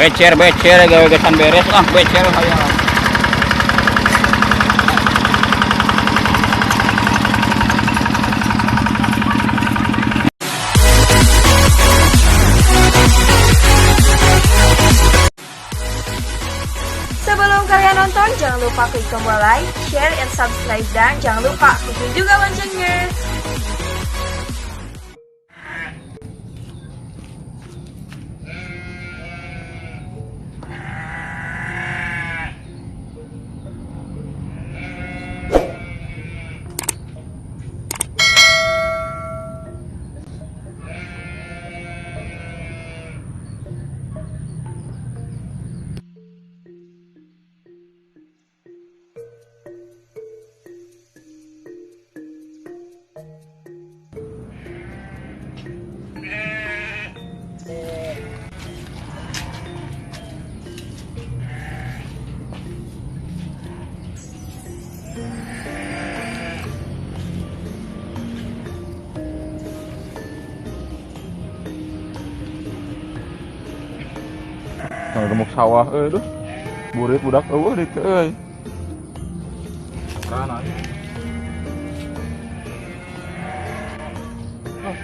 Becer becer gawe gesan beres ah becer hayang. Sebelum kalian nonton, jangan lupa klik tombol like, share, and subscribe. Dan jangan lupa aktifin juga loncengnya. Nah, gemuk sawah euy duh. Burit budak eueuh dieu teh euy. Kana ieu. Oh.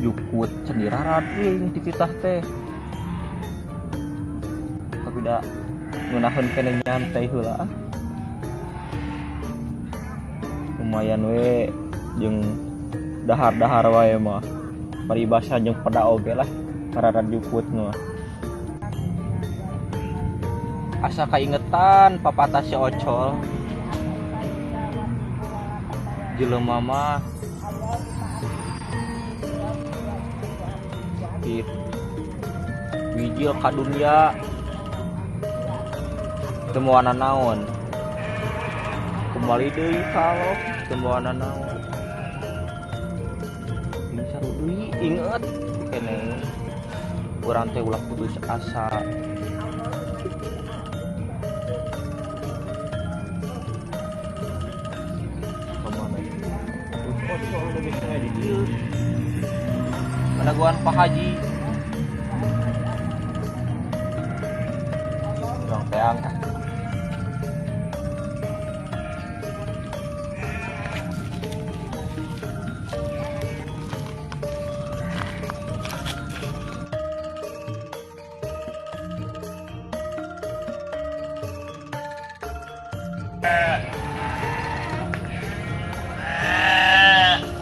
Jukut cendirarat euy dititah teh. Tapi da ngeunaheun keneh nyantai heula ah. Lumayan we jeung dahar-dahar wae mah. Paribasa jeung peda oge lah karara jukut mah. Asa kaingetan papatah si Ocol. Jelema mah gitu. Wijil ka dunia teu mawana naon. Kembali deui ka Allah teu mawana naon. Jeung saru deui inget keneh urang teh ulah putus asa. Kamana? Ocol udah bisa di dieu. Padaguan Pak Haji. Urang teang ah.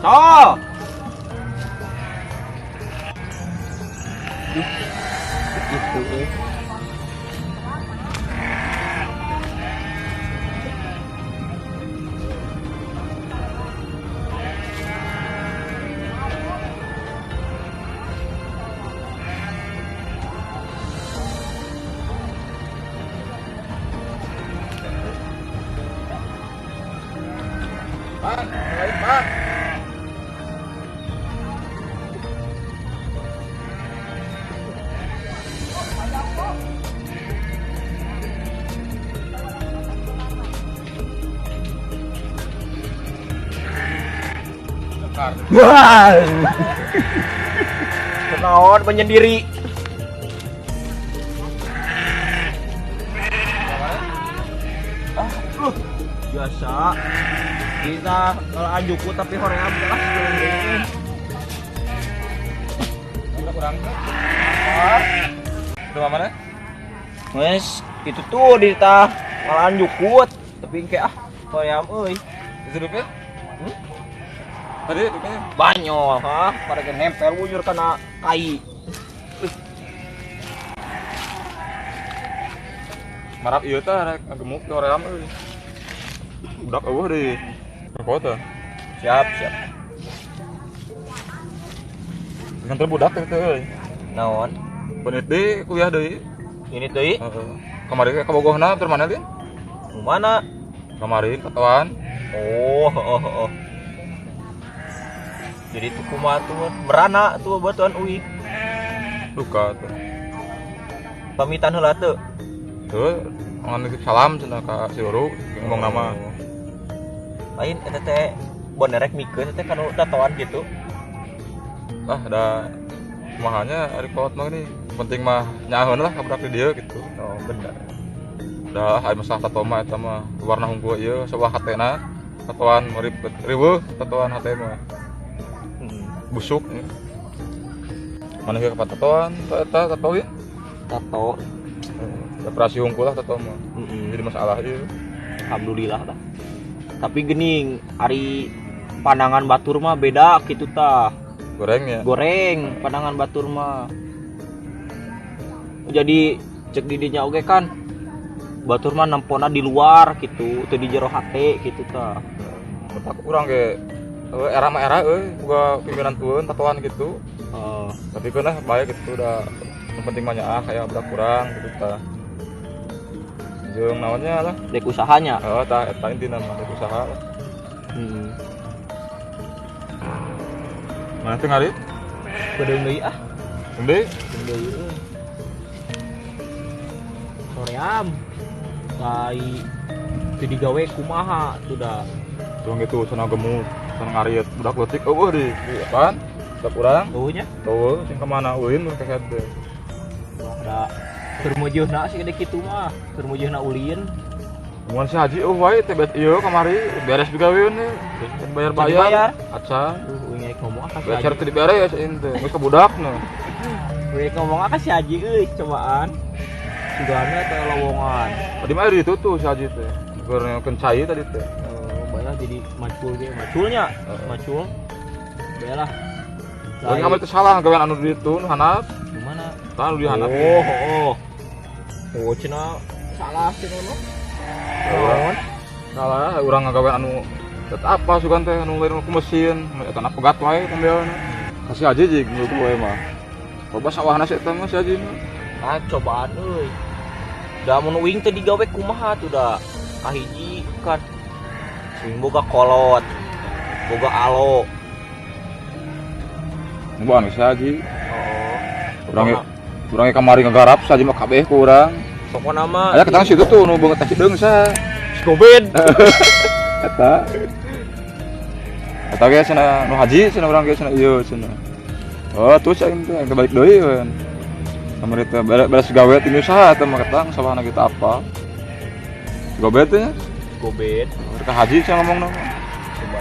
Tol. Duh, itu euy. Pak, lain Pak. Wah. Kunaon menyendiri. Ah, biasa. Kita kalau anjuku tapi hoream lah. Kurang. Itu mana? Wes, itu tuh di tah malah jukut tapi kayak ah hoream euy. Itu dupnya? Hmm? Tadi dupnya? Banyol, ha? Pada nempel wujur kana kai. Marap ieu teh rek gemuk teh hoream euy. Budak eueuh deui. Rokok teh. Siap, siap. Nganter budak teh teh euy. Naon? Benit deui kuliah deui. Ini deui? Heeh. Kamari ka Bogohna tur mana lin? Nu mana? Kamari katuan. Oh, oh, oh. Jadi tuh kumaha tuh merana tuh batuan uih. Duka tuh. Pamitan heula teu? Tuh, ngan nitip salam cenah ka si Ruru ngomong nama. Lain eta teh bonerek mikeun teh kanu tatoan gitu. Ah, da kumahanya ari kolot mah nih. Penting mah nyaaheun lah ka budak di dieu gitu. Oh, bener. Dah aya masalah tato mah eta mah warna hungkul ieu sebelah hatena tatoan ribet riweuh tatoan hate mah busuk ya. Mana ge kapan tatoan eta tato ieu? Tato. Operasi hungkul lah tato mah. Jadi masalah ieu. Alhamdulillah lah. Tapi gening ari pandangan batur mah beda gitu tah. Goreng ya. Goreng pandangan batur mah. Jadi cek didinya oge kan batur mah nempona di luar gitu, teu di jero hate gitu tah. Otak urang ge era mah era euy boga pimpinan tueun tatoan gitu. Tapi keun lah bae gitu da yang penting mah nyaah kayak budak kurang gitu tah. Jeung naonnya lah dek usahanya. Heeh tah eta intina mah dek usaha lah. Mana teh ngarit? Bedeung deui ah. Deung deui? Bedeung deui euy. Soream. Tai teu digawe kumaha tuh da. Tuh gitu cenah gemuk, cenah ngarit budak leutik eueuh di apaan? Budak urang. Eueuh nya? Eueuh sing ka mana ulin mun kehed teh. Wah, da keur meujeunna sih gede kitu mah, keur meujeunna ulin. Mun si Haji eueuh wae teh beres ieu kamari beres digaweun we. Bayar-bayar. Acan. Uing rek ngomong ah ka si Haji. Becer teu diberes aing teh, geus ka budakna. Uing ngomong ah ka si Haji euy cobaan. Sugana teh lowongan. Tadi mah di itu tuh si Haji teh. Keur cai tadi teh. Oh, bae lah jadi macul ge, maculnya. Macul. Bae lah. Lagi kamu itu salah gawean anu di itu nu handap. Gimana? Tah anu di handap. Oh, oh. Oh, cenah salah cenah mah. Naon? Salah urang ngagawean anu tetep apa sugan teh anu lain ku mesin, eta na pegat wae tembelna. Kasih Haji jig menurut gue mah. Loba sawahna si eta mah si Haji mah. Ah, cobaan euy. Da mun uing teh digawe kumaha tuh da? Kahiji kan. Sing boga kolot. Boga alo. Bukan si Haji. Oh. Urang kamari ngegarap si Haji mah kabeh ku urang. Pokona mah aya ketang situ tuh nu beungeut teh hideung sa. Si Gobed. Eta. Eta ge cenah nu haji cenah urang ge cenah ieu cenah. Oh, tuh cai teh yang balik deui we. Kamari teh beres gawe ti usaha teh mah ketang sawahna kita apa. Gobed teh nya. Gobed. Mereka haji cenah ngomongna. Coba.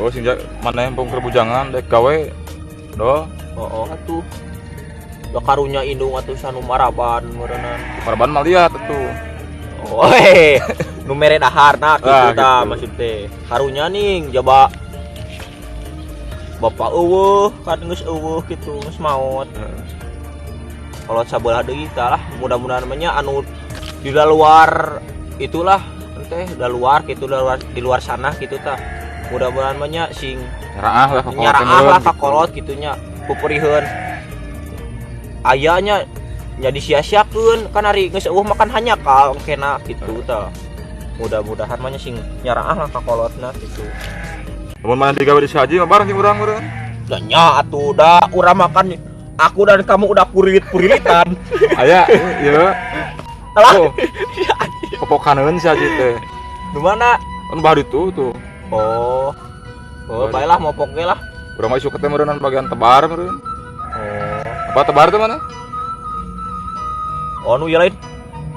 Oh, sing maneh empung keur bujangan dek gawe. Do. Oh, atuh. Da karunya indung atuh sanu maraban meureunnan. Maraban mah liat atuh. Oh, heh. Nu mere daharna kitu Ah, tah gitu. Maksud teh. Karunya ning jaba bapak eueuh kan geus eueuh kitu geus maot. Kalau sabelah deui tah lah mudah-mudahan mah nya anu di luar itulah teh di luar kitu di luar sana kitu tah. Mudah-mudahan mah nya sing nyaraah lah ka kolot nyaraah lah ka gitu. Kolot kitu nya pupuriheun. Aya nya nya disia-siakeun kan ari geus eueuh makan hanyakal kena kitu tah. Mudah-mudahan mah nya sing nyaraah lah ka kolotna kitu. Lamun mana digawe di si Haji mah bareng jeung urang meureun. Da nya atuh da urang makan aku dan kamu udah purit-purilitan. Aya ieu. Alah. Oh. Popokaneun si Haji teh. Di mana? Kan bah ditu tuh. Oh. Oh, bae lah mopok ge lah. Urang mah isuk teh meureunnan bagian tebar meureun. Oh. Apa tebar teh mana? Oh, nu ieu lain.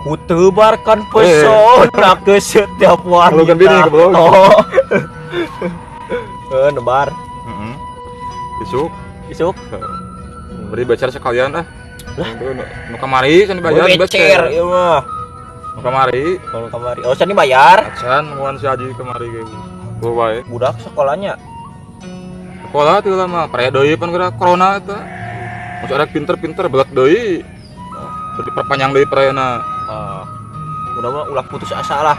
Ku tebarkan pesona ke setiap wanita. Lu kan bini, goblok. Oh. Nebar. Heeh. Isuk. Isuk. Beri becer sekalian ah. Lah, nu kamari can dibayar becer ieu mah. Nu kamari. Nu kamari. Oh, can dibayar. Acan nungguan si Haji kamari ge. Gua wae. Budak sekolahnya. Sekolah teh lama, pare deui pan geura corona eta. Masuk ada pinter-pinter belat deui. Jadi perpanjang deui parena. Ah. Mudah-mudahan ulah putus asa lah.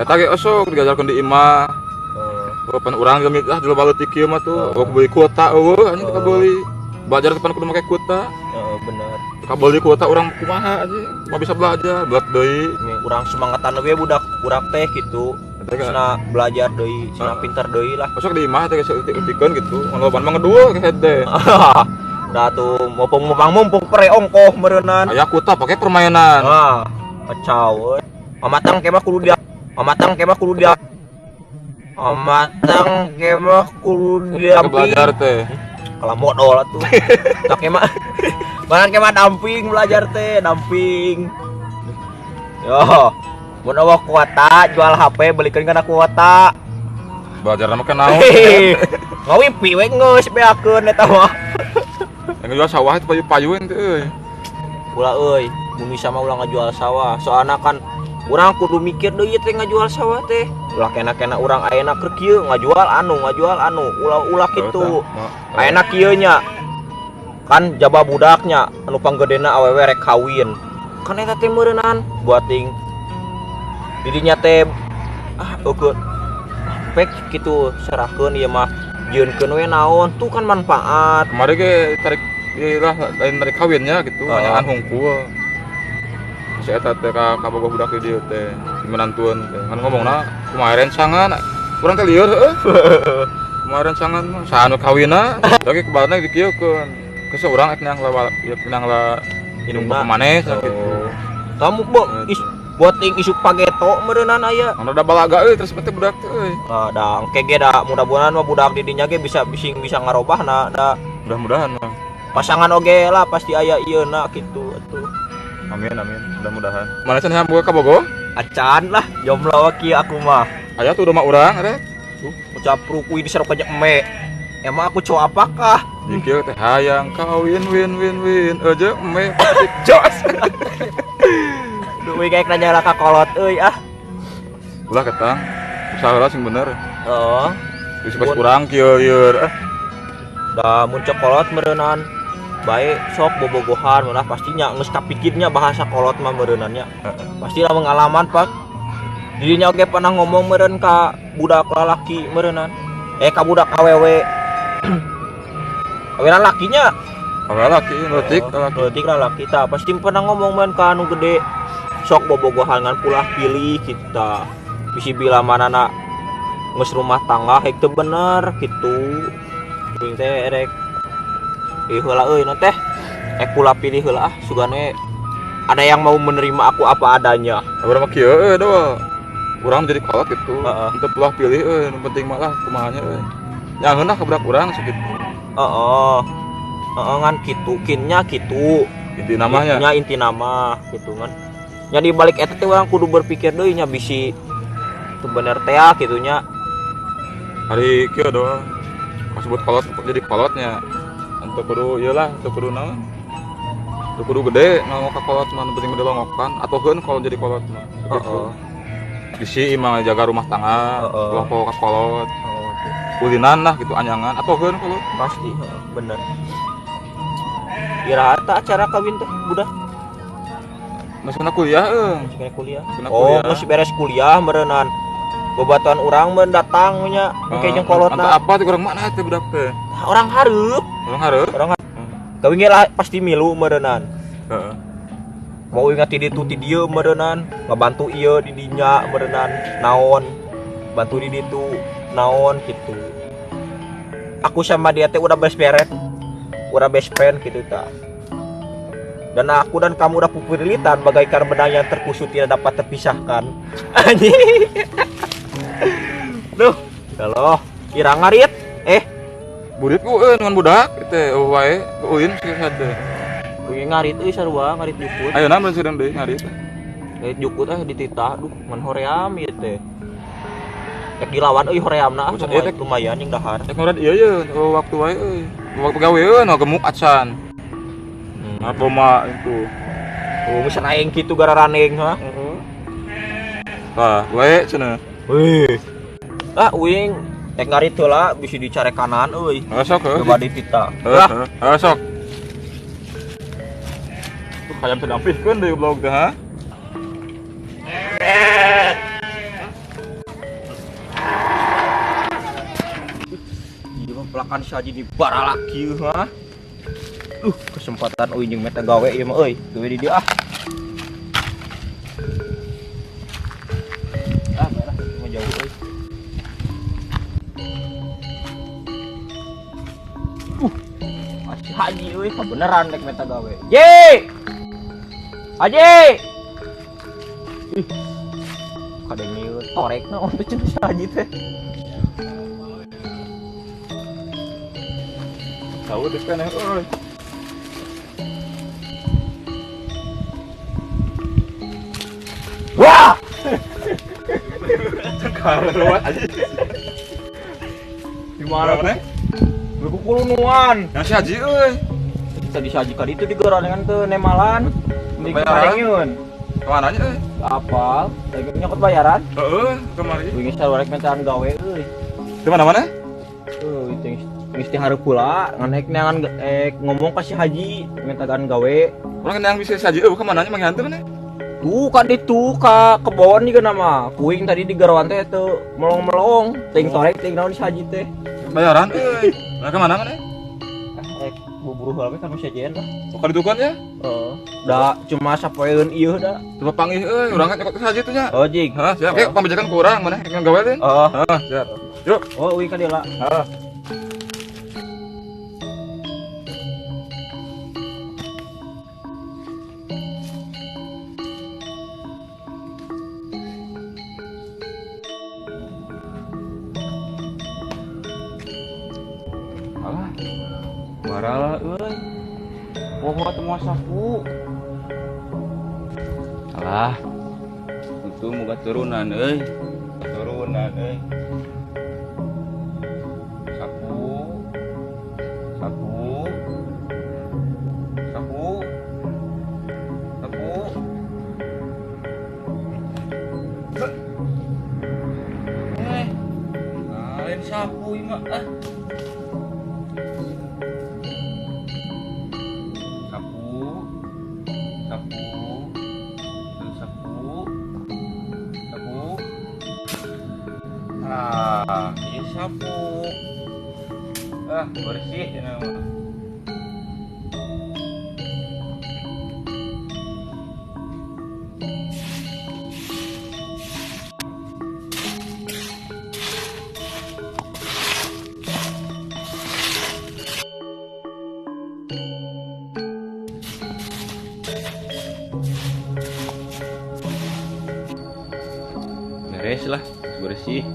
Eta ge osok digajarkeun di imah. Oh, pan urang ge ah jelema leutik kieu mah tuh. Oh, beli kuota eueuh anjing teu kabeuli. Belajar depan kudu make kuota. Heeh, bener. Teu kabeuli kuota urang kumaha anjing? Mah bisa belajar, belat deui. Ini urang semangatan we budak budak teh gitu. Cenah belajar deui, cenah pinter deui lah. Osok di imah teh geus eutik-eutikeun gitu. Mun loban mah ngedua ke head teh. Udah tuh mumpung pere ongkoh meureunan. Aya kuota pakai permainan. Ah, kacau euy. Amatang kemah kudu dia. Amatang kemah kudu dia. Amatang kemah kudu dia. Belajar teh. Kalau modal tuh. Tak kemah. Barang kemah damping belajar teh, damping. Yo, mun eueuh kuota jual HP belikeun kana kuota. Belajar mah naon. Ngawipi we geus beakeun eta mah. Yang jual sawah itu payu-payuin teh euy. Ulah euy, mun bisa mah ulah ngajual sawah. Soalna kan urang kudu mikir deui teh ngajual sawah teh. Ulah kena-kena urang ayeuna keur kieu ngajual anu, ulah-ulah kitu. Ayeuna kieu nya. Kan jaba budaknya anu panggedena awewe rek kawin. Kan eta teh meureunan buating. Didinya teh ah eukeun pek kitu serahkeun ieu mah jieunkeun we naon tuh kan manfaat. Kemarin ge tarik ieu lah lain tarik kawinnya gitu, banyakan hungkul. Si eta teh ka kabogoh budak di dieu teh, di menantuan teh. Kan ngomongna kumaha rencangan, urang teh lieur heueuh. Kumaha rencangan mah saha nu kawinna, lagi kebalna dikieukeun. Geus urang ek nang la ieu nang la indung maneh cenah kitu. Kamu is buat ting isuk pageto meureunan aya. Anu da balaga euy terus teh budak teh euy. Nah, da engke ge da mudah-mudahan mah budak di dinya ge bisa bising bisa ngarobahna da. Mudah-mudahan mah. Pasangan oge lah pasti aya ieuna kitu atuh. Amin amin, mudah-mudahan. Mana cenah boga ka Bogo? Acan lah, jomblo kieu aku mah. Aya tuh rumah urang rek. Tuh, ucap rukuy di sarua kajak eme. Emang aku cowok apakah? Dikir teh hayang kawin win win win aja eme pasti jos. Duh, kayak nanya lah ka kolot euy ah. Ulah ketang. Usaha lah sing bener. Heeh. Wis pas kurang kieu ieu ah. Da mun cek kolot meureunan bae sok bobogohan malah pastinya geus kapikirnya bahasa kolot mah meureunannya. Pasti lah pengalaman Pak. Dirinya oge pernah ngomong meureun ka budak lalaki meureunnan. Ka budak awewe. Awewe lalakinya. Awewe lalaki leutik lalaki. Leutik lalaki tah pasti pernah ngomong meureun ka anu gede. Sok bobogohan ngan pulah pilih kita. Bisi bila manana geus rumah tangga hek teu bener kitu. Kuring teh erek ih heula euy na teh. Ek pula pilih heula ah sugane ada yang mau menerima aku apa adanya. Urang mah kieu euy doa. Urang jadi kolot gitu. Heeh. Teu pulah pilih euy, nu penting mah lah kumahanya euy. Nyaheun lah ka budak urang sakitu. Heeh. Heeh ngan kitu, kinnya kitu. Inti namanya. Nya inti nama kitu ngan. Nya di balik eta teh urang kudu berpikir deui nya bisi teu bener teh ah kitu nya. Hari kieu doa. Kasebut kolot jadi kolotnya. Teu kudu ieu lah, teu kudu naon. Teu kudu gede ngomong ka kolot mah, nu penting gede longokan atuheun kalau jadi kolot mah. Heeh. Bisi imah jaga rumah tangga, Heeh. ulah poho ka kolot. Heeh. Ulinan lah gitu anyangan atuheun kolot. Pasti, heeh, bener. Iraha tah acara kawin teh budak? Masih kena kuliah euy. Masih kena kuliah. Kena Oh, kuliah. masih beres kuliah meureunan. Bobatuan urang mun datang nya, engke jeung kolotna. Entah apa teh urang mana teh budak teh? Orang hareup. Orang hareup. Orang hareup. Kawin ge lah pasti milu meureunan. Heeh. Mau ingat di ditu ti dieu meureunan, ngabantu ieu di dinya meureunan, naon. Bantu di ditu naon gitu. Aku sama dia teh udah best friend. Udah best friend gitu ta. Dan aku dan kamu udah pupurilitan bagaikan benang yang terkusut tidak dapat terpisahkan. Anjing. Duh, kalau ira ngarit, Burit ku euy dengan budak teh eueuh wae ulin sih hade. Kuy ngarit euy sarua ngarit jukut. Ayeuna mun sedang deui ngarit. Ngarit jukut ah dititah duh ngan hoream ieu teh. Rek dilawan euy horeamna ah lumayan jeung dahar. Rek ngurad ieu ye waktu wae euy. Waktu gawe euy nu gemuk acan. Apa mah itu? Oh, geus aing kitu gara raneng ha. Heeh. Tah, wae cenah. Wih. Ah, uing rek ngarit heula bisi dicare kanan euy. Heeh, sok heuh. Coba ditita. Heeh, heeh, sok. Tuh hayam teh dampihkeun deui goblok teh ha. Ieu mah pelakan saji di baralaki ha. Kesempatan euy jeung meta gawe ieu mah euy. Gawe di dieu ah. Ah, bae lah, mah jauh euy. Masih haji euy. Euy, kabeneran rek menta gawe. Ye! Haji! Ih. Kadenge torek naon teh cenah si Haji teh. Tahu deh kan euy. Wah! Karuan aja. Di mana Mana? Lu kulunuan. Yang si Haji euy. Tadi si Haji kali itu digerorengan teu nemalan. Di Bayaran? karengeun. Kemana nya euy? Apal, lagi nyokot bayaran. Heeh, kemari. Wingi sarua rek mentaan gawe euy. Di mana-mana? Euy, teh geus teh hareup heula, ngan ek neangan ngomong ka si Haji mintaan gawe. Urang yang bisa si Haji euy kemana nya manggih hantu mana? Tuh ka ditu ka kebon juga nama. Kuing tadi di garawan teh teu melong-melong, ting torek ting naon si Haji teh. Bayaran euy. Lah kemana mana? Rek buburu heula we kan si Haji lah. Oh, ka ditukan ya? Heeh. Da cuma sapoeun ieu da. Coba panggih euy, urang kan nyokot ke si Haji tuh nya. Oh jig. Hah, siap. Kayak pambajakan kurang mana yang gawe teh. Oh. Hah, siap. Yuk. Oh, uing ka dieu lah. Heeh. Alah, barala euy. Poho teu moal sapu. Alah. Untung moga turunan euy. Turunan euy. Sapu. Sapu. Sapu. Sapu. Eh. Lain sapu ieu mah ah. Sapu. Sapu. Sapu. Sapu. Ah, ieu sapu. Ah, bersih cenah mah. Beres lah, bersih.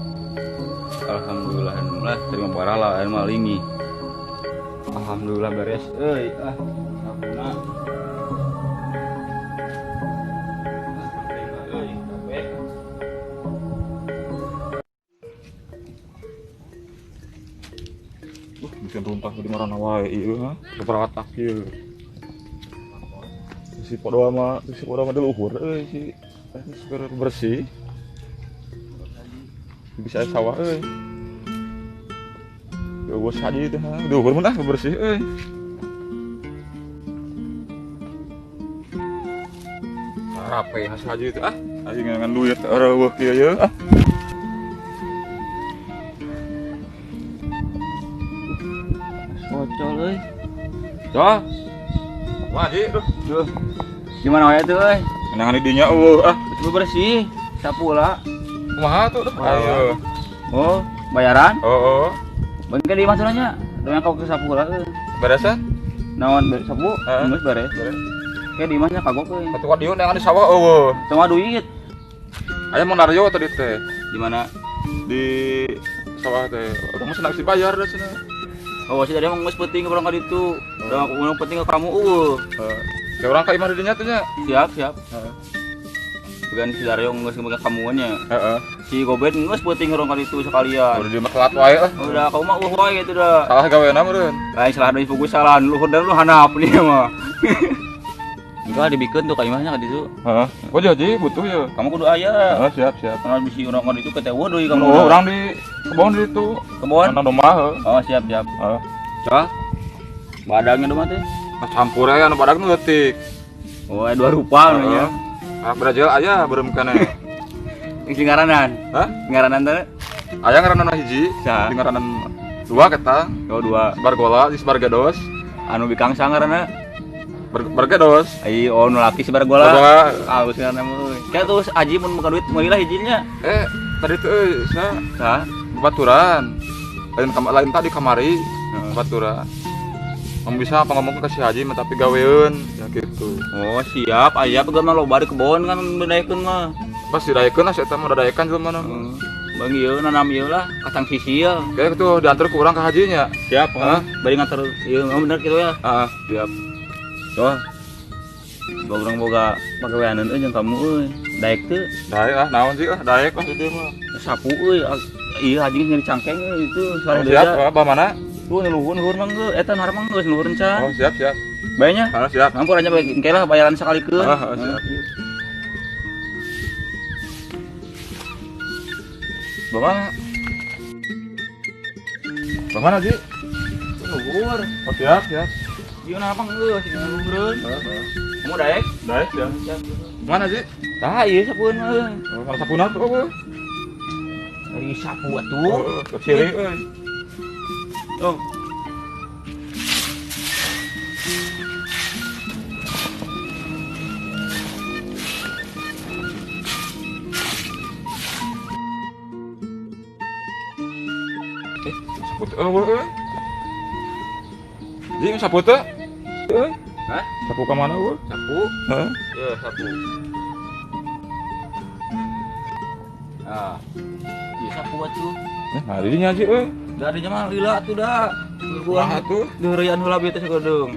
Alhamdulillah, alhamdulillah terima parah lah air mah lingi. Alhamdulillah beres euy ah sabuna. Euy, capek. Bikin runtah di marana wae ieu ha. Keperatak ieu. Si podoa mah, si podoa mah di luhur euy si seger bersih. Bisa sawah euy. Ya gua saja itu ha. Di luhur mah bersih euy. Rape has haji itu ah. Aing ngan duit eueuh kieu ye ah. Bocol euy. Col. Wah, Ji, duh. Duh. Gimana wae tuh euy? Menangan di dinya eueuh ah. Betul bersih. Sapu lah. Kumaha tuh? Duh. Ayo. Oh, bayaran? Oh, oh. Bengke di mana nya? Doang kau ke sapu lah euy. Beresan? Naon sapu? Geus beres. Beres. Kayak di mana kagok euy. Satu kadieu neangan di sawah eueuh. Sama duit. Aya mau Naryo tadi teh. Di mana? Di sawah teh. Urang mah senang dibayar da cenah. Oh, sih tadi emang geus penting urang ka ditu. Udah aku urang penting ke kamu eueuh. Heeh. Ya urang ka imah di dinya teh nya. Siap, siap. Heeh. Bukan si Dario geus ngebegang kamu nya. Heeh. Si Gobet geus penting urang ka ditu sekalian. Udah di mah telat wae lah. Udah kamu mah eueuh wae gitu dah. Salah gaweana meureun. Lain salah deui fokus salah luhur dan lu hanap nih mah. Enggak dibikeun tuh ka imahnya ka ditu. Heeh. Gua jadi butuh ya. Kamu kudu aya. Heeh, siap, siap. Karena bisi urang ka ditu ketewa deui kamu. Oh, urang di kebon di ditu. Kebon? Nang domba heuh. Oh, siap, siap. Heeh. Cah. Badangnya domba teh. Nah, campur aya anu badag nu leutik. Oh, aya dua rupa nu nya. Ah, Brazil aya beureum kana. Sing ngaranan. Hah? Ngaranan teh? Aya ngaranan hiji, Saha? di ngaranan dua keta. Oh, dua. Si Bargola, si Bargados. Anu bikang sang ngaranna? Bargados. Ai, oh nu laki si Bargola. Bargola. Ah, geus ngaranna mah euy. Kayak terus Aji mun buka duit meuli lah hijinya. Tadi tuh euy, sa Saha? baturan. Lain tadi kamari Heeh. baturan. Kamu bisa apa ngomong ke si Haji mah tapi gaweun ya gitu. Oh, siap. Aya pegang mah loba di kebon kan daekeun mah. Pas didaekeun lah eta mah daekan jelema mah. Bang ieu nanam ieu lah kacang sisil. Kayak gitu diantar ku urang ka hajinya. Siap, heeh. Bari nganter ieu bener kitu ya. Heeh, siap. Tuh. Boga urang boga pagaweaneun euy jeung kamu euy. Daek teu? Daek lah, naon sih ah, daek lah di dieu mah. Sapu euy, ieu haji geus nyeri cangkeng euy itu Oh, siap, bah mana? Tuh nuhun mah geus, eta nu mah geus nuhun can. Oh, siap, siap. Bae nya? Heeh, siap. Ngampur aja bae engke lah bayaran sakalikeun. Heeh, siap. Bagaimana? Bagaimana, Ji? Luhur. Oh, siap, siap. Ieu napa geus luhureun. Kamu daek? Daek, siap. Mana, Ji? Tah, ieu sapueun mah euy. Oh, kana sapuna tuh, euy. Ari sapu atuh. Oh, ciri euy. Oh. Sapu teh euy. Ji, sapu teh? Euy. Hah? Sapu ka mana euy? Sapu? Heeh. Ya, sapu. Ah. Ieu sapu atuh. Nah, dinya Ji euy. Da dinya mah lila atuh da. Wah atuh. Deureyan heula bieu teh sakedeung.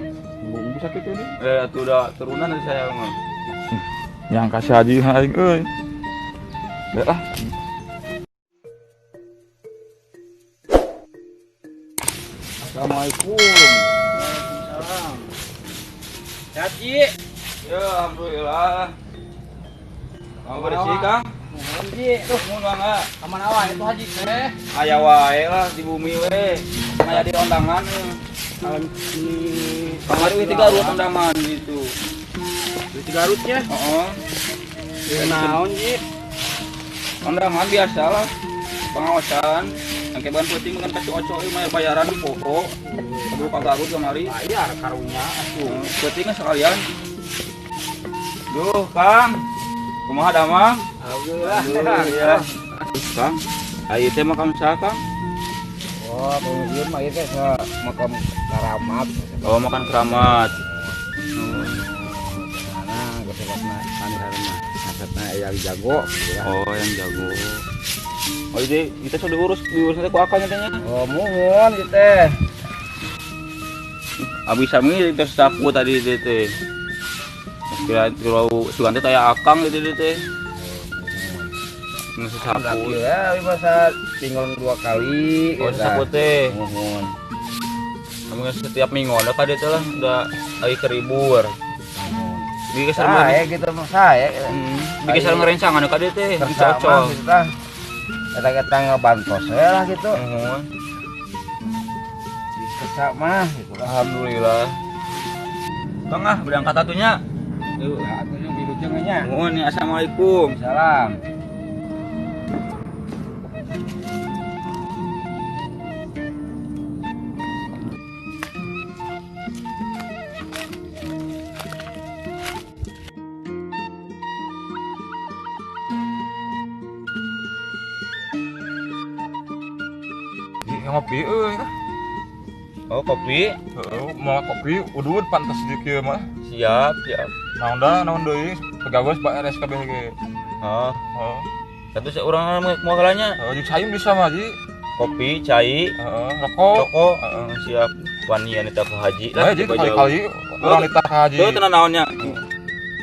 Bung bisa kitu nih. Atuh da turunan dari saya mah. Yang kasih haji aing euy. Ya ah. Assalamualaikum. Waalaikumsalam. Sehat, Ji? Ya, alhamdulillah. Kamu bersih, Kang? Nuhun, Ji. Tuh, mun mangga. Ka mana wae tuh haji teh? Aya wae lah di bumi we. Aya di undangan. Kalau di kamari we di Garut undangan gitu. Di Garutnya? Heeh. Ya naon, Ji? Undangan biasa lah. Pengawasan. Angke ban penting makan kasih ocok ieu mah bayaran di pokok. Kudu ka Garut kamari. Bayar karunya atuh. Penting sekalian. Duh, Kang. Kumaha damang? Alhamdulillah. Ya. Kang, ieu teh makam saha, Kang? Oh, ieu mah ieu teh makam keramat. Oh, makam keramat. Nah, gesebabna kan nasabna yang jago. Oh, yang jago. Oh, jadi kita sudah diurus teh ku akang teh nya. Oh, muhun ieu teh. Abis sami teh sapu tadi teh. Kira sugan teh aya akang gitu teh. Nu sapu. Ya, bahasa tinggal 2 kali. Oh, sapu teh. Muhun. Kamu setiap minggu ada ka dieu lah, udah lagi keribur. Bikin saya gitu mah saya. Bikin sareng ngerencangan ka dieu teh, dicocol. Eta-eta ngebantos we lah gitu. Muhun. Bisa mah gitu. Alhamdulillah. Kang ah, berangkat atunya. Yuk, atunya wilujeng nya. Muhun, assalamualaikum. Salam. Ngopi euy. Oh, kopi. Heeh, mau kopi udud pantes di kieu mah. Siap, siap. Naon da, naon deui pegawai Pak RS kabeh ge. Heeh. Heeh. Satu seorang mau kalanya. Heeh, jeung sayum bisa mah, Ji. Kopi, cai, heeh, rokok. Rokok, heeh, siap. Wanian eta ka haji lah. Ji, kali-kali urang nitah ka haji. Tuh tenan naonnya.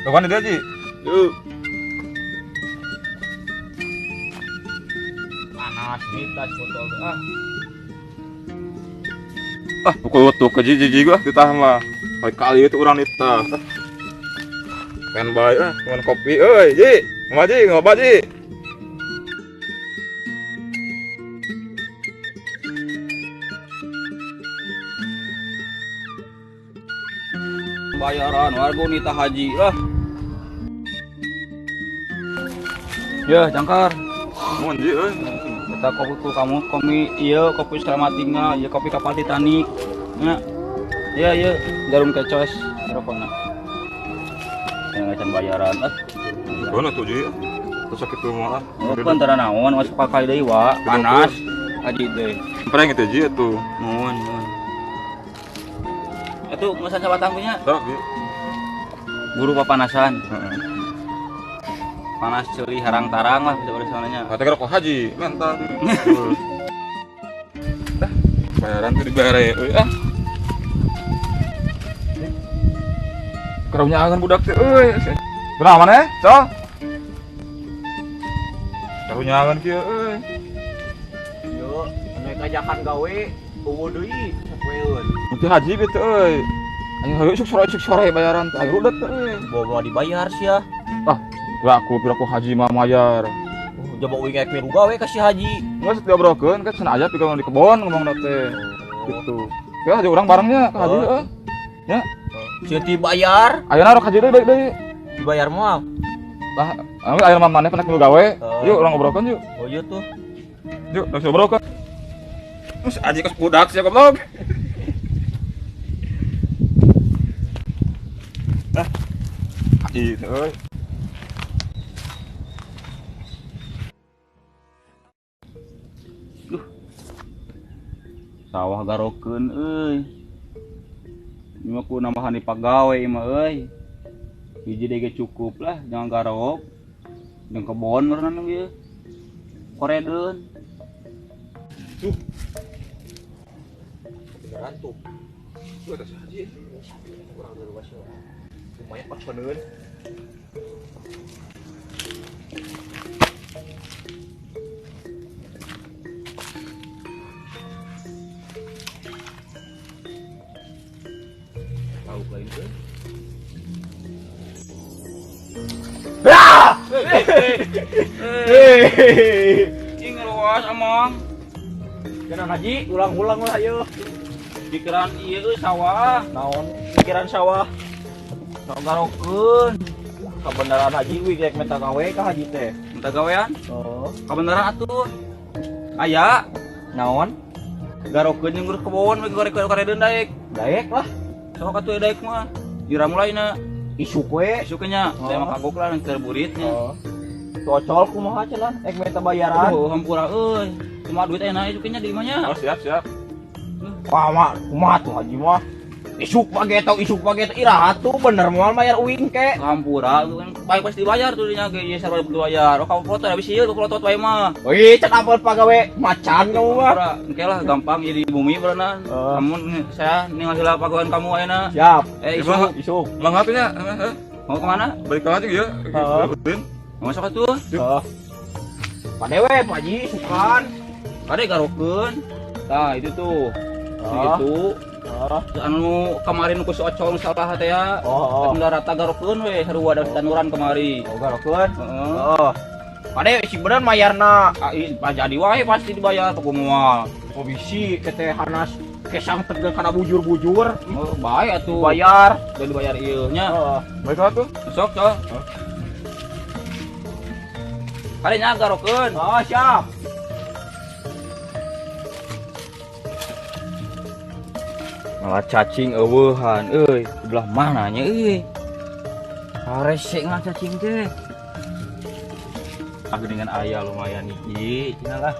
Kapan dia, Ji? Yuk. Panas di tas botol ah. Ah, pukul tuh ke jiji gua ditah mah. Kali-kali itu urang nitah. Pengen bae ah, pengen kopi euy, Ji. Ngoba Ji, ngoba Ji. Bayaran warga nitah haji lah. Ya, jangkar. Mun Ji euy. Eta kopi ku kamu kopi ieu kopi selamat tinggal, ieu kopi kapal Titanic. Nya. Iya, iya, jarum kecos rokona. Yang ngacan bayaran ah. Mana tuh Ji? Terus sakitu mah. Oh, antara naon masuk pakai deui wa, panas haji teh. Preng itu Ji atuh. Nuhun, nuhun. Tuh, mesan sabatang punya. Sok, ieu. Buru papanasan. Heeh. Panas ceuli harang tarang lah bisa bersonanya. Kata rokok haji, mantap. Dah, bayaran tuh dibayar euy ah. Keraunya budak teh euy. Kunaon maneh, Col? Keraunya kieu euy. Yo, anu kajakan gawe eueuh deui sapoeun. Nanti haji bete euy. Ayo hayu isuk sore bayaran teh ayo udah teh euy. Bawa dibayar sia. Ah, piraku piraku haji mah mayar. Oh, jaba uing ek milu gawe ka si haji. Enggak diobrolkeun kan cenah aya pikeun di kebon ngomongna teh. Gitu. Ya haji urang barengnya ka haji heeh. Ya. Sia dibayar. Ayeuna rok haji deui balik deui. Dibayar moal. Lah, ayeuna mah maneh pernah milu gawe. Yuk urang ngobrolkeun yuk. Oh iya tuh. Yuk, langsung ngobrolkeun. Terus haji kos budak sia goblok. Lah. Haji teh euy. Sawah garokeun euy. Ini mah ku nambahan di pagawe mah euy. Hiji deui ge cukup lah, jangan garok. Jeung kebon meureun ieu. Koredeun. Tuh. Beneran tuh. Tuh eta si haji. Kurang dari wasyo. Lumayan pas beneun. Tahu lain teh. Cing luas among. Jangan haji, ulang-ulang lah yeuh. Pikiran ieu euy sawah. Naon pikiran sawah? Sok garokeun. Kabeneran haji wih rek minta gawe ka haji teh. Minta gawean? Oh. Kabeneran atuh. Aya naon? Garokeun jeung kebon we gorek-goredeun daek. Daek lah. Sok atuh daek mah. Jura mulaina. Isuk we. Isuk nya. Saya mah kagok lah terburitnya. Oh. Cocol kumaha cenah ek minta bayaran. Oh, hampura euy. Cuma duit enak isuk nya di imahnya. Oh, siap, siap. Wah, mah kumaha tuh haji mah. Isuk page tau isuk page teh iraha tuh bener moal bayar uing ke. Hampura kan baik pasti dibayar tuh dinya ge ieu sarua dibayar. Oh, kamu foto habis ieu foto wae mah. Wih, cek apel pagawe macan kamu mah. Engke lah gampang jadi bumi berenang. Kamu saya ningali heula pagawean kamu ayeuna. Siap. Isuk isuk. Mang atuh nya. Mau kemana? Balik aja ya. Heeh. Mau sok atuh. Heeh. Padewe Pak Haji sukan. Kade garokeun. Tah itu tuh. Gitu. Anu kemarin ku si Ocol salah teh ya. Oh. Udah rata garokeun we sarua da tanuran kemari. Oh, garokeun. Heeh. Oh. Pade si bener mayarna. Jadi wae pasti dibayar tuh moal. Oh bisi teh hanas kesang tegel kana bujur-bujur. Oh, bae atuh. Bayar. Udah dibayar ieu nya. Heeh. Baik atuh. Sok, sok. Kade nya garokeun. Oh, siap. Malah cacing eueuhan euy, sebelah mananya euy. Harese ngah cacing teh. Aku dengan ayah lumayan hiji, cenah lah.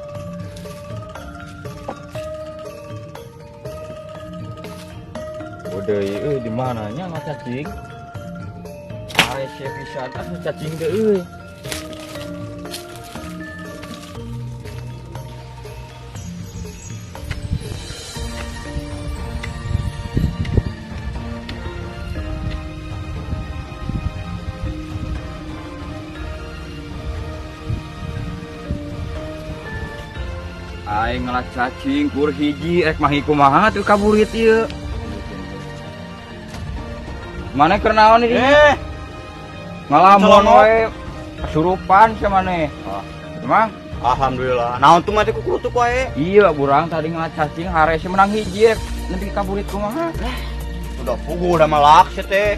Udah euy di mananya ngah cacing? Harese pisan ah cacing teh euy. Aing ngalah cacing kur hiji rek mah kumaha tuh kaburit ieu. Maneh keur naon ieu? Ngalamun we kasurupan sia maneh. Emang? Alhamdulillah. Naon tuh mah teh kukulutuk wae. Iya, burang tadi ngalah cacing harese menang hiji rek nepi kaburit kumaha. Udah puguh udah malak sia teh.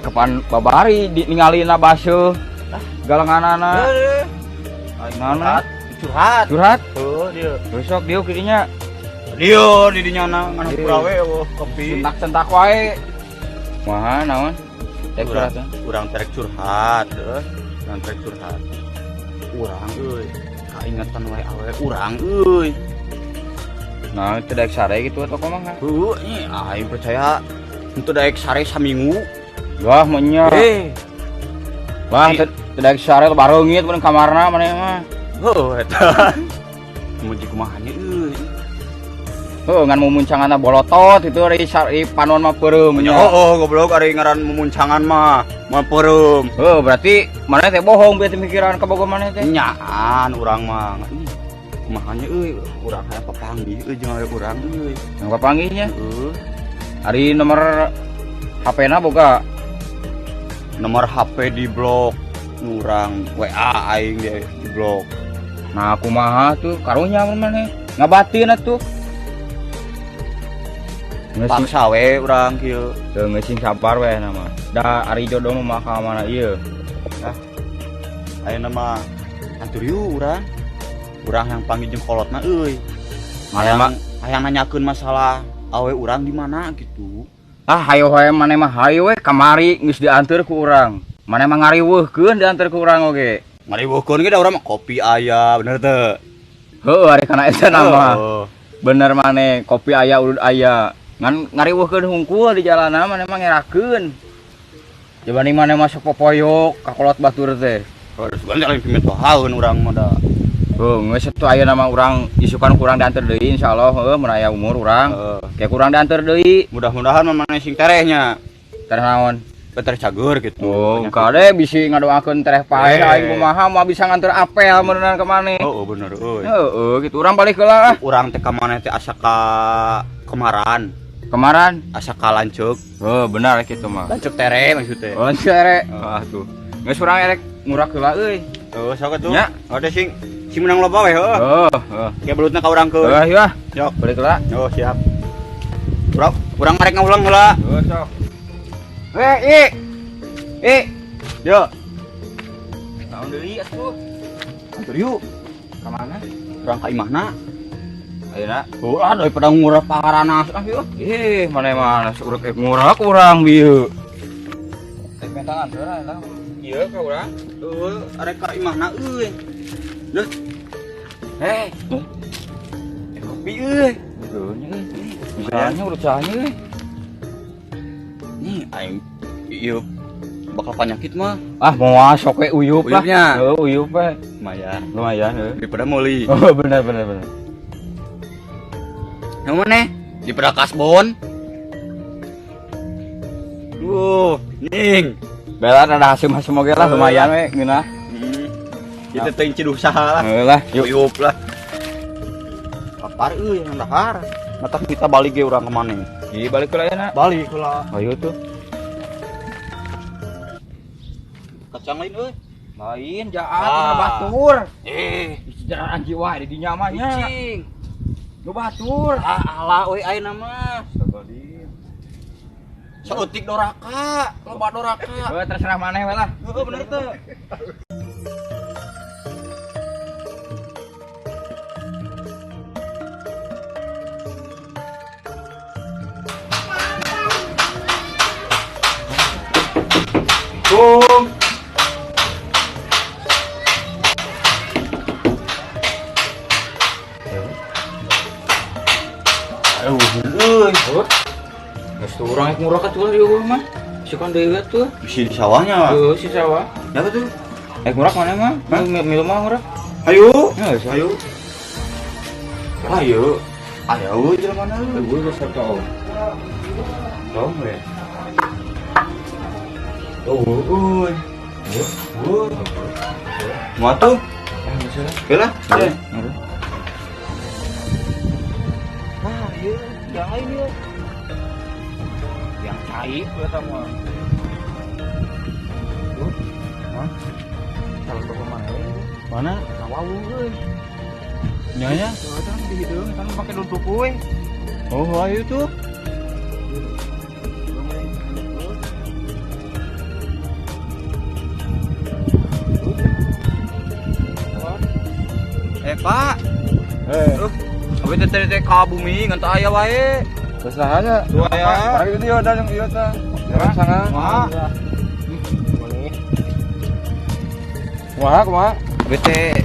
Kapan babari ningalina baseuh. Galenganana. Aing naon? Curhat. Curhat? Heuh, dia. Besok dia kidinya. Dia di dinya na ngan pura we eueuh kopi. Sentak-sentak wae. Kumaha naon? Rek curhat. Urang terek curhat, heuh. Urang terek curhat. Urang euy, kaingetan wae awewe urang euy. Nah, teu daek sare gitu atau kumaha? Heuh, ih aing percaya henteu daek sare saminggu. Wah, mah nya. Eh, Wah, teu daek sare bareungit mun kamarna maneh mah. Heuh eta. Mun kumaha nya euy. Heuh, ngan mumuncanganna bolotot itu ari panon mah peureum nya. Oh, goblok ari ngaran mumuncangan mah, mah peureum. Heuh, berarti maneh teh bohong berarti mikiran kabogoh maneh teh. Nyaan urang mah. Kumaha nya euy, urang hayang papanggih euy jeung awe urang euy. Yang papanggihnya? Heeh. Ari nomor HP-na boga? Nomor HP di blok urang WA aing di blok. Nah, kumaha tuh karunya mun maneh? Ngabatin atuh. Paksa we urang kieu. Teu geus sing sabar we nama. Da ari jodoh mah ka mana ieu? Hah? Ayeuna mah antur yuk urang. Urang yang panggil jeung kolotna euy. Hayang nanyakeun masalah awe urang di mana gitu. Ah, hayo we maneh mah hayo we kamari geus dianteur ku urang. Maneh mah ngariweuhkeun dianteur ku urang oge. Ngariweuhkeun ge da urang mah kopi aya, bener teu? Heuh, ari kana eta nama. Bener maneh kopi aya udud aya. Ngan ngariweuhkeun hungkul di jalanan maneh mah ngerakeun. Jabani maneh masuk popoyok ka kolot batur teh. Harus ganti lain pimitohaeun urang mah da. Heuh, geus atuh aya nama urang isukan kurang dianteur deui insyaallah heuh mun aya umur urang. Kayak kurang dianteur deui. Mudah-mudahan mah maneh sing terehnya. Tereh naon? Tereh cager gitu. Oh, kade bisi ngadoakeun tereh paeh aing kumaha moal bisa nganteur apel meuneunan ka maneh. Heeh, bener euy. Heeh, gitu urang balik heula ah. Urang teh ka maneh teh asa ka kemaran. Kemaran? Asa ka lanceuk. Heuh, benar kitu mah. Lanceuk tere maksudnya. Oh, lanceuk tere. Ah tuh. Geus urang erek ngurak heula euy. Heuh, sok atuh. Nya. Oh, teh sing sing menang loba we heuh. Heuh, heuh. Kayak belutna ka urang keun. Heuh, yeuh. Yok. Balik heula. Oh, siap. Urang marek ngaulang heula. Heuh, sok. Eh, i. I. Yo. Naon deui atuh? Antur yuk. Ka mana? Urang ka imahna. Ayeuna. Oh, ah daripada ngurah paranas ah yeuh. Ih, mana-mana urang ngurak urang bieu. Teh mentangan heula lah. Ieu ka urang. Heuh, arek ka imahna euy. Leuh. Eh. Kopi euy. Heuh nya euy. Usahanya urut sahanya euy. Nih aing ieu bakal penyakit mah. Ah, moal sok we uyup lah. Uyupnya. Heuh, uyup we. Lumayan. Lumayan heuh. Daripada meuli. Oh, bener bener bener. Yang mana? Daripada kasbon. Duh, ning. Bela ada hasil-hasil oge lah lumayan we ngeunah. Kita teh ciduh saha lah. Heuh lah, yuk. Uyup lah. Lapar euy yang dahar. Mata kita balik ge urang ka maneh. Ih, balik heula ya, Nak. Balik heula. Ayo tuh. Kacang lain euy. Lain jaat ah. Batur. Eh, sejarah anji wae di dinya mah nya. Cing. Nu batur. Ah, ala euy ayeuna mah. Saeutik doraka, loba doraka. Heuh, terserah maneh we lah. Heuh, bener teu. Assalamualaikum. Aduh, euy. Geus tuh urang rek ngurah atuh di eueuh mah. Sukon deui atuh. Bisi di sawahnya. Heuh, si sawah. Ya tuh. Rek ngurah mana mah? Milu mah ngurah. Ayo. Ya, ayo. Ayo. Ayo jelema mana euy. Eueuh geus tau. Tong we. Oh, euy. Euy. Mau tuh? Oke lah. Nah, ieu yang lain ieu. Yang cair eta mah. Hah? Kalau ke mana? Mana? Kawawu euy. Nyanya? Tuh kan di hideung kan pake luntuk euy. Oh, ayo tuh. Pak. Abi teh teh ka bumi ngan teu aya wae. Terus saha nya? Tuh aya. Parang itu ieu da yang ieu tah. Jalan sana. Kumaha? Kumaha kumaha? Abi teh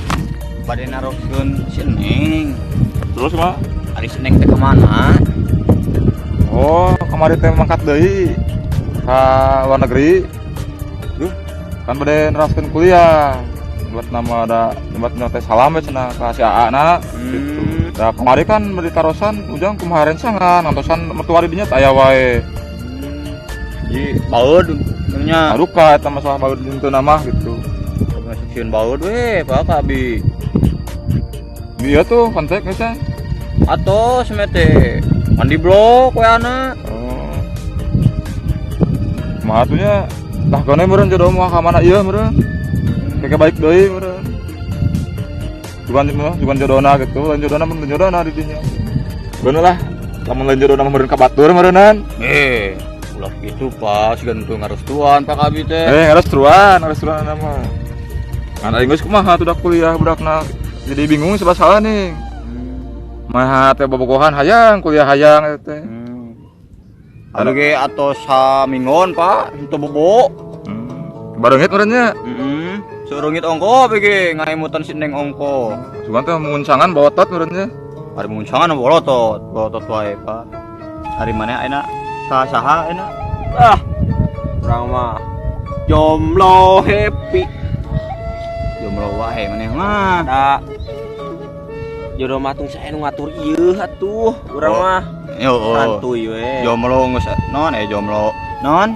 bade naroskeun si Neng. Terus kumaha? Ari si Neng teh kemana? Oh, kemarin teh mangkat deui ka luar negeri. Duh, kan bade neraskeun kuliah. Buat nama ada buat teh salam we cenah ka si AA na gitu. Da kemarin kan bade tarosan Ujang kumaha rencangan ngantosan mertua di dinya teh aya wae. Ji, baeud nya. Aduka eta masalah baeud henteu nama gitu. Masuk sieun baeud we, Pak Abi. Iya tuh kontak geus. Atos mete. Mandi blok we ana. Oh. Kumaha tuh nya? Tah kene meureun jodoh mah ka mana ieu meureun. Keke baik deui meureun. Bukan bukan jodohna gitu, lain jodohna mun jodohna di dinya. Bener lah, lamun lain jodohna mah meureun ka batur meureunan. Ulah gitu Pak, siga nu ngarestuan Pak Abi teh. Ngarestuan mah. Kan aing geus kumaha tuh dak kuliah budakna. Jadi bingung sebab salah nih. Mah teh bobogohan hayang kuliah hayang eta teh. Anu ge atos saminggon Pak, henteu bobo. Bareungit meureun nya. Heeh. Seurungit ongko ge ngaimutan si Neng ongko. Sugan teh muncangan botot meureun nya. Ari muncangan bolotot, bolotot wae Pak. Ari mana ayeuna? Saha ayeuna? Ah. Urang mah jomblo happy. Jomblo wae maneh mah. Da jodoh mah tung sae nu ngatur ieu atuh urang mah. Yo. Santuy we. Jomblo geus non jomblo. Non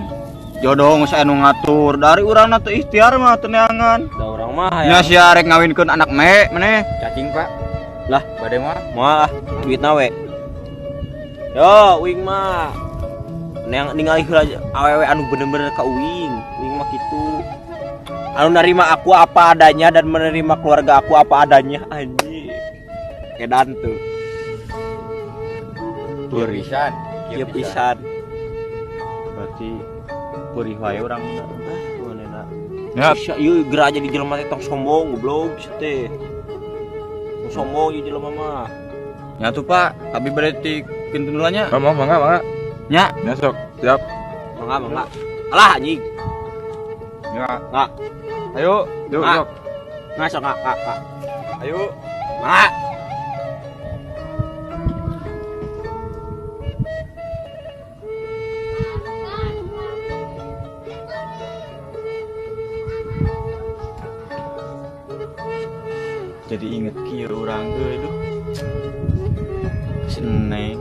jodoh geus anu ngatur dari urangna teu ikhtiar mah teu neangan. Da urang mah nya sia rek ngawinkeun anak me maneh. Cacing Pak. Lah, bade mah. Moal ah, duitna we. Yo, uing mah neng ningali heula awewe anu bener-bener ka uing. Uing mah kitu. Anu nerima aku apa adanya dan menerima keluarga aku apa adanya anjing. Edan tuh. Pisan. Ieu pisan. Berarti perih wae urang. Ah, manehna. Ya. Sia ieu geura aja di jelema teh tong sombong goblok teh. Tong sombong ieu jelema mah. Nya tuh Pak, abi bade ti kinten heula nya. Oh, mangga mangga. Nya. Nya sok, siap. Mangga mangga. Alah anjing. Ya. Nggak. Ayo, yuk, Nggak. sok. Nggak sok nggak. Ayo. Mangga. Jadi inget kieu urang euy duh. Si Neng.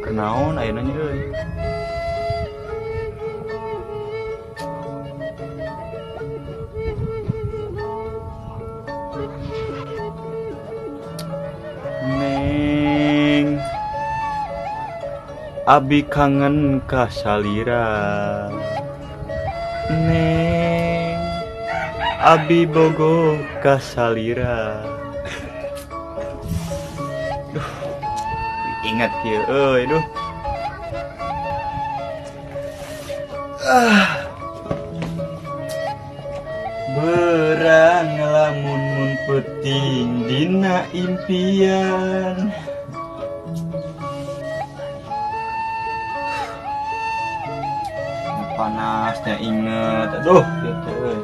Kenaon ayeuna nya euy. Neng. Abi kangen ka salira. Neng. Abi bogo ka salira. Duh, ingat kieu euy duh. Ah. Berang lamun mun peuting dina impian. Panasnya inget, aduh gitu euy.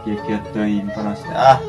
Kieu-kieu teuing panas teh ah.